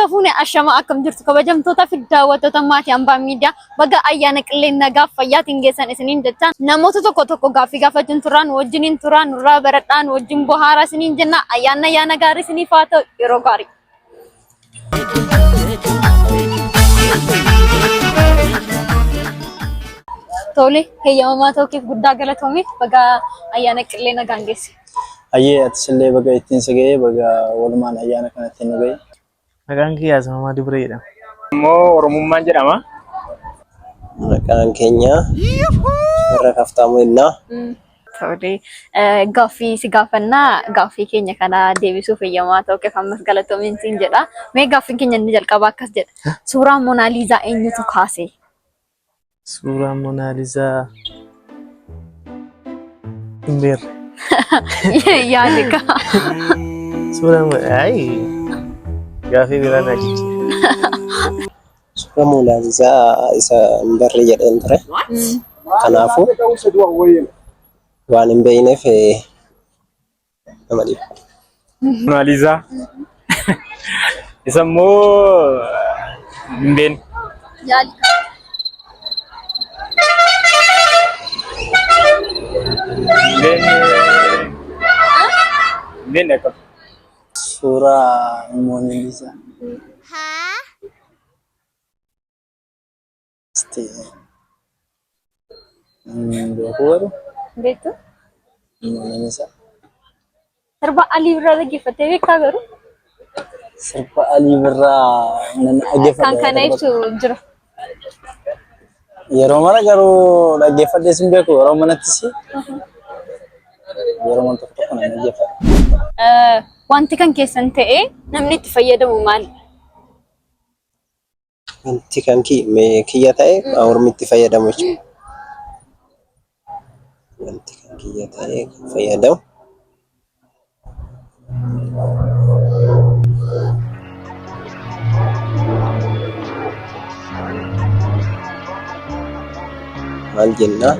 Harka fuune ashama akkam jirtu kabajamtoota fi daawwattoota maatii hambaa miidiyaa baga ayyaana qillee nagaaf fayyaatiin geessan isiniin jechaa namoota tokko tokko gaaffii gaafachuun turaan wajjiniin turaa nurraa baradhaa nu wajjin bohaaraa isiniin jenna ayyaanni ayyaana gaarii isiniif haa ta'u yeroo gaarii. Tole heeyyamamaa ta'uu keef guddaa galatoomi baga ayyaana qillee nagaan geesse. Hayyee atis illee baga ittiin si ga'e baga walumaan ayyaana kanatti nu ga'e. Maqaan kiyya Asmamaa Dubree jedhama. Immoo Oromummaan jedhama. Maqaan keenya Warra Kaftaamuu jennaa. Tole gaaffii si gaafannaa gaaffii keenya kana deebisuuf heeyyamamaa ta'uu keef ammas galatoomiin siin jedha. Mee gaaffiin keenya inni jalqabaa akkas jedha. Suuraa Moonaaliizaa eenyutu kaase? Suuraa Monaalizaa hin beerre. Yaadi kaa. Suuraa ayi gaafii biraa naa jijjiira. Suuraa Moonaaliizaa isa hin barre jedheen ture. Kanaafuu waan hin beekneef nama dhiba. Monaalizaa. Isa immoo hin beekne. Yaadi kaa. Hin beekne. Hin beekne akkam. Suuraa Moonaliisaa. Isti hin beeku garuu Beektu? Moonaliisaa. Sirba Alii Birraa dhaggeeffattee beektaa garuu? Sirba Alii Birraa nan dhaggeeffadha. Kan kana ibsu jira. Yeroo mara garuu dhaggeeffadhees hin beeku yeroo manattis yeroo mana tokko tokko nan dhaggeeffadha. Wanti kan keessan ta'e namni itti fayyadamu maali? Wanti kan kiyya ta'e ormi itti fayyadamu jechuudha. Wanti kan kiyya ta'e kan fayyadamu. Maal jennaa?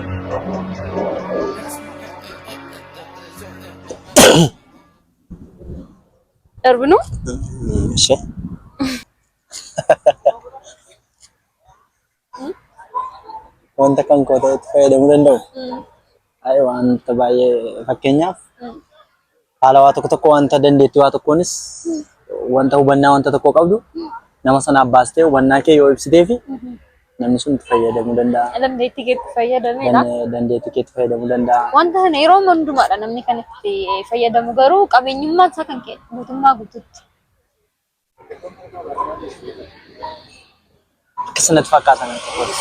Darbinu? Ishee. Wanta kan koo ta'etti fayyadamuu danda'u. Ay wanta baay'ee fakkeenyaaf haala waa tokko tokko wanta dandeettii waa tokkoonis wanta hubannaa wanta tokko qabdu nama sanaaf baastee hubannaa kee yoo ibsitee fi namni sun itti fayyadamuu danda'a. Dandeettii keetti fayyadameedha. Dandeettii keetti fayyadamuu danda'a. Wanta kana yeroo hundumaadha namni kan itti fayyadamu garuu qabeenyummaan isaa kan kee guutummaa guututti. Akkas natti fakkaata natti tola.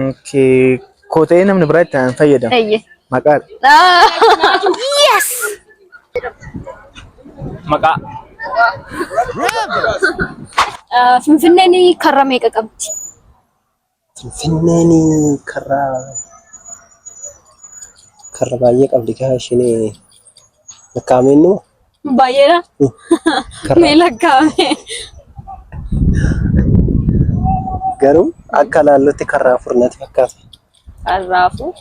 Okay. Koo ta'ee namni biraa itti hin fayyadamu. Eeyyee. Maqaadha. Maqaa. Finfinneen karra meeqa qabdi? Finfinneen karra karra baay'ee qabdi kaa isheen lakkaa'ameen numa Baay'eedha. karra Mee lakkaa'ame. garuu akka laallutti karra afur natti fakkaata. Karra afur.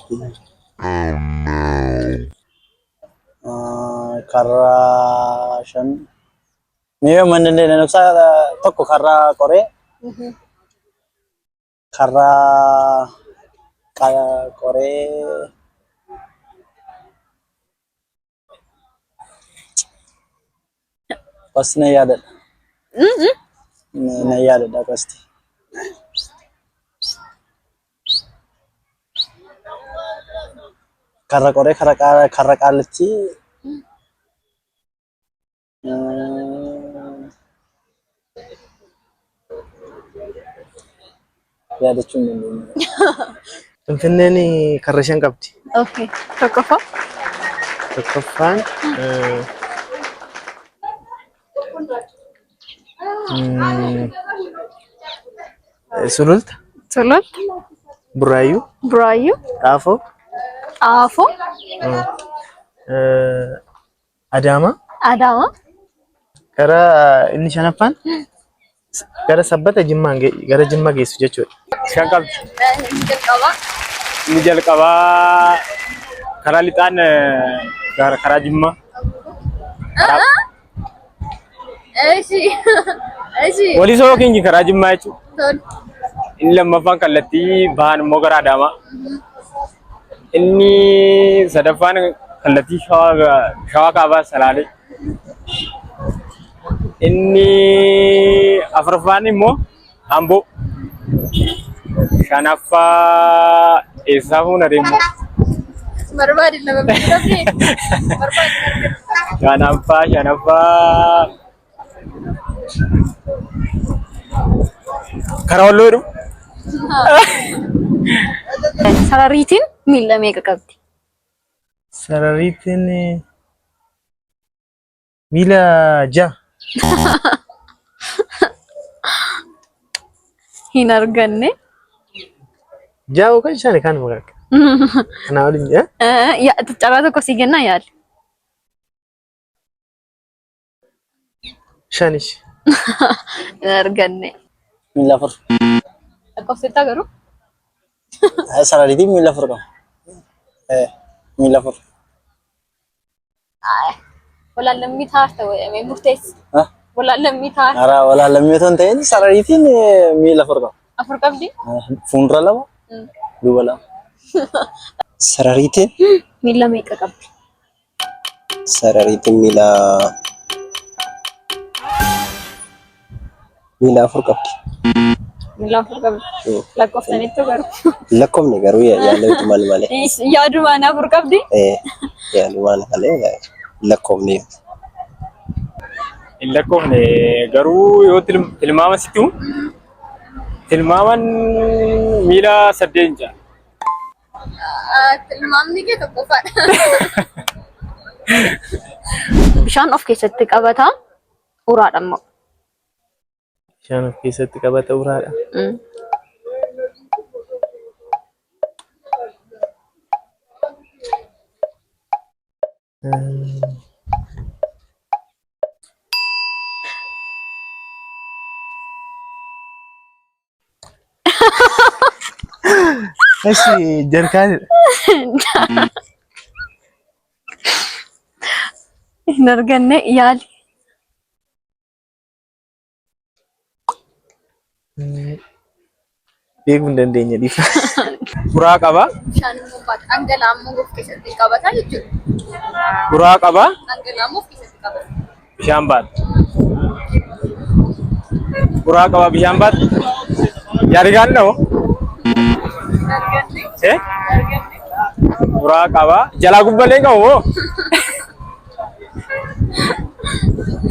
Karra shan. Mee yoo manni illee nan ibsaa tokko karra qoree karra qoree Qasti nan yaadadha. Nan yaadadha qasti. Karra qoree karra qaallittii Yaadachuu hin dandeenye. Finfinneen karra shan qabdi. Okay. Tokkoffaa. Tokkoffaan eh, mm, Sululta, Sululta. Burraayyuu, Buraayyuu. Xaafoo, Xaafoo. eh, Adaamaa. Adaamaa. Gara inni shanaffaan gara sabbata Jimmaan gara Jimma geessu jechuudha. Shan qabdi. Inni jalqabaa. Inni jalqabaa karaa lixaan gara karaa Jimmaa. Karaa Eshi. Eshi. Walisoo yookiin karaa Jimmaa jechuudha. Tol. Inni lammaffaan kallattii bahan immoo gara Adaamaa. Inni sadaffaan kallattii Shawaa Kaabaa Salaalee. Inni afuraffaan immoo Amboo. Shanaffaa eessaa fuuna deemu? Barbaadi nama biratti. Barbaadi. Shanaffaa karaa Walloo jedhu. Sarariitiin miila meeqa qabdi? Sarariitiin miila 6. Hin arganne. 6 yookaan 5 kan maqaa. Kanaa waliin jira. Carraa tokko sii kennaa yaali. 5. Hin arganne. Miila 4. Lakkoofsitta garuu. Sarariitiin miila 4 qaba. Miila 4. Walaallammii taarta jedhamee murteessi. Walaallammii taarta. Hara walaallammii otoo hin ta'in sarariitiin miila 4 qaba. 4 qabdi? Fuuldura 2, duuba 2. Sarariitiin? Miila meeqa qabdi? Sarariitiin miila 4 qabdi. Miila 4 qabdi. Lakkoofsanittu garuu. Lakkoofne garuu yaalumaan malee. Yaadumaan 4 qabdi? Yaadumaan malee lakkoofne. Hin lakkoofne garuu yoo tilmaama sitti himu tilmaaman miila 8 ja'a. Tilmaamni kee tokkoffaadha. Bishaan of keessatti qabata uraadha immoo. Bishaan of keessatti qabata uraadha. Eshi jarkaanidha. Hin arganne yaali. Beekuu hin dandeenye dhiifa. Uraa qaba. Bishaan immoo baata. Dhangala'aa immoo of keessatti qabata jechuudha. Uraa qaba. Dhangala'aa immoo of keessatti qabata. Bishaan baata. Uraa qaba bishaan baata. Yaarigaan dha'u. Eh? Uraa qaba. Jalaa gubbalee hin qabu moo?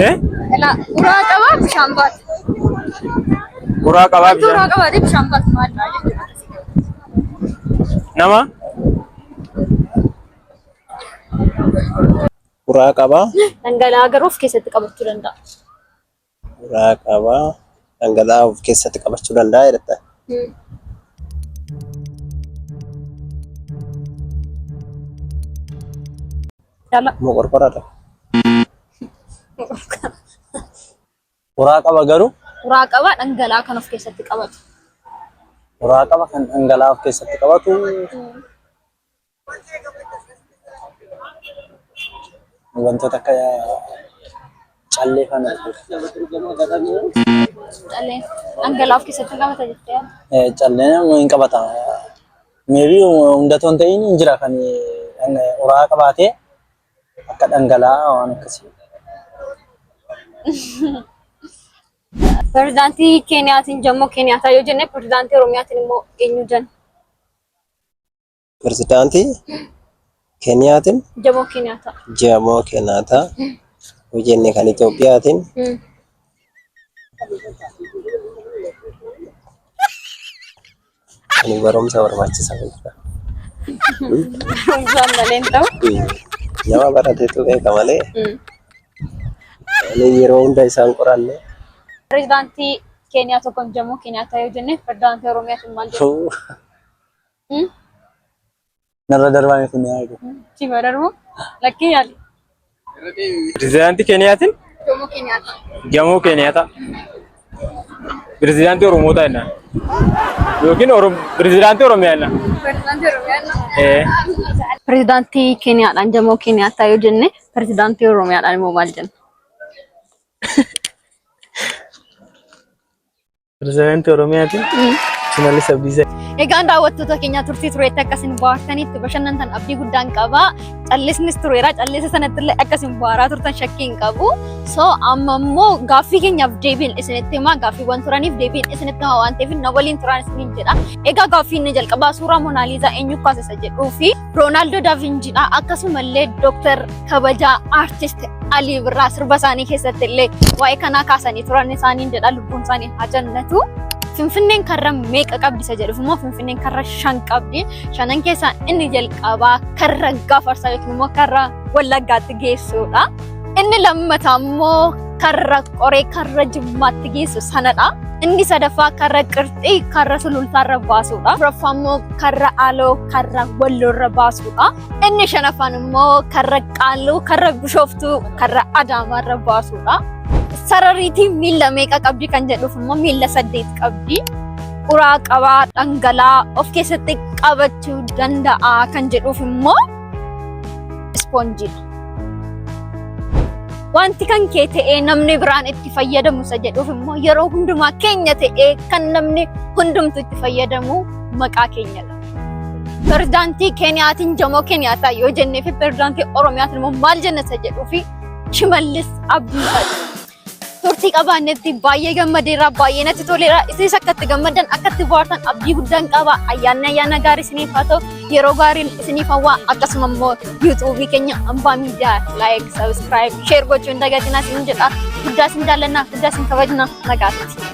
Eh? Ilaa uraa qaba bishaan baata. Uraa qabaa Wanti uraa bishaan. qabaatee bishaan baatu maal jechuudha. Nama? Uraa qabaa. Dhangala'aa garuu of keessatti qabachuu danda'a. Uraa qabaa. Dhangala'aa of keessatti qabachuu danda'a jedhetta. Yala. Moqorqoradha. Uraa qaba garuu Uraa qaba dhangala'aa kan of keessatti qabatu. Uraa qaba kan dhangala'aa of keessatti qabatu. Wantoota akka callee faana. Calleen dhangala'aa of keessatti qabata jettee yaadda? Calleen hin qabata. Maybe hunda otoo hin ta'in hin jira kan uraa qabaatee akka dhangala'aa waan akkasii. Pirezidaantii Keeniyaatiin Jammoo Keeniyaataa yoo jenne pirezidaantii Oromiyaatiin immoo eenyu jenna? Pirezidaantii Keeniyaatiin Jamoo Keeniyaataa. Jamoo Keeniyaataa yoo jenne kan Itoophiyaatiin Ani barumsa barbaachisa jechuudha. Barumsaan malee hin ta'u. Nama baratetu beeka malee. Ani yeroo hunda isaan qoranne. Pirezidaantii Keeniyaa tokkoon Jamoo Keeniyaataa yoo jenne pirezidaantii Oromiyaatiin maal jenna? Narra darbaa kun yaa eegu. Si bararuu lakkii yaali. Pirezidaantii Keeniyaatiin Jomo Kenyatta. Jamoo Keeniyaataa. Pirezidaantii Oromootaa jennaan. Yookiin Pirezidaantii Oromiyaa jennaan. Pirezidaantii Oromiyaa jennaan. Ee. Pirezidaantii Keeniyaadhaan Jamoo Keeniyaataa yoo jenne pirezidaantii Oromiyaadhaan immoo maal jenna? Pirezidaantii Oromiyaatiin Shimallis Abdiisaa. Egaan daawwattoota keenya turtii tureetti akkasin bohaartanitti bashannantan abdii guddaan qaba. Callisnis tureera. Callisa sanatti illee akkasin bohaaraa turtan shakkii hin qabu. So amma immoo gaaffii keenyaaf deebiin isinitti himaa. Gaaffiiwwan turaniif deebiin isinitti himaa waan ta'eef na waliin turaan isiniin jedha. Egaa gaaffii inni jalqabaa suuraa Monaaliizaa eenyu kaase isa jedhuu fi Roonaaldoo Daavinchiidha. Akkasumallee Dooktar Kabajaa Aartist Alii Birraa sirba isaanii keessatti illee waa'ee kanaa kaasanii turan isaaniin jedha lubbuun isaanii haa jannatu. Finfinneen karra meeqa qabdi isa jedhuuf immoo Finfinneen karra 5 qabdi. Shanan keessaa inni jalqabaa karra Gafarsaa yookiin immoo karra Wallaggaatti geessudha. Inni lammataa immoo karra Qoree karra Jimmaatti geessu sanadha. Inni sadaffaa karra Qirxii karra Sulultaarra baasudha. Afuraffaa immoo karra Aloo karra Walloorra baasudha. Inni shanaffaan immoo karra Qaalluu karra Bishooftuu karra Adaamaarra baasudha. Sarariitiin miilla meeqa qabdi kan jedhuuf immoo miilla 8 qabdi. Uraa qabaa dhangala'aa of keessatti qabachuu danda'a kan jedhuuf immoo ispoonjiidha. Wanti kan kee ta'ee namni biraan itti fayyadamu isa jedhuuf immoo yeroo hundumaa keenya ta'ee kan namni hundumtu itti fayyadamu maqaa keenyadha. Pirezidaantii Keeniyaatiin Jomoo Keeniyaataa yoo jennee fi pirezidaantii Oromiyaatiin immoo maal jenna isa jedhuu fi Shimallis Abdiisaa. Turtii qabaannetti baay'ee gammadeera, baay'ee natti toleera. Isinis akka itti gammaddan, akka itti bohaartan abdii guddaan qaba. Ayyaanni ayyaana gaarii isiniif haa ta'u. Yeroo gaariin isiniif hawwa. Akkasuma immoo yuutuubii keenya Ambaa Miidiyaa like, subscribe, share gochuu hin dagatinaa isin jedha. Guddaa isin jaallanna, guddaa isin kabajna. Nagaatti.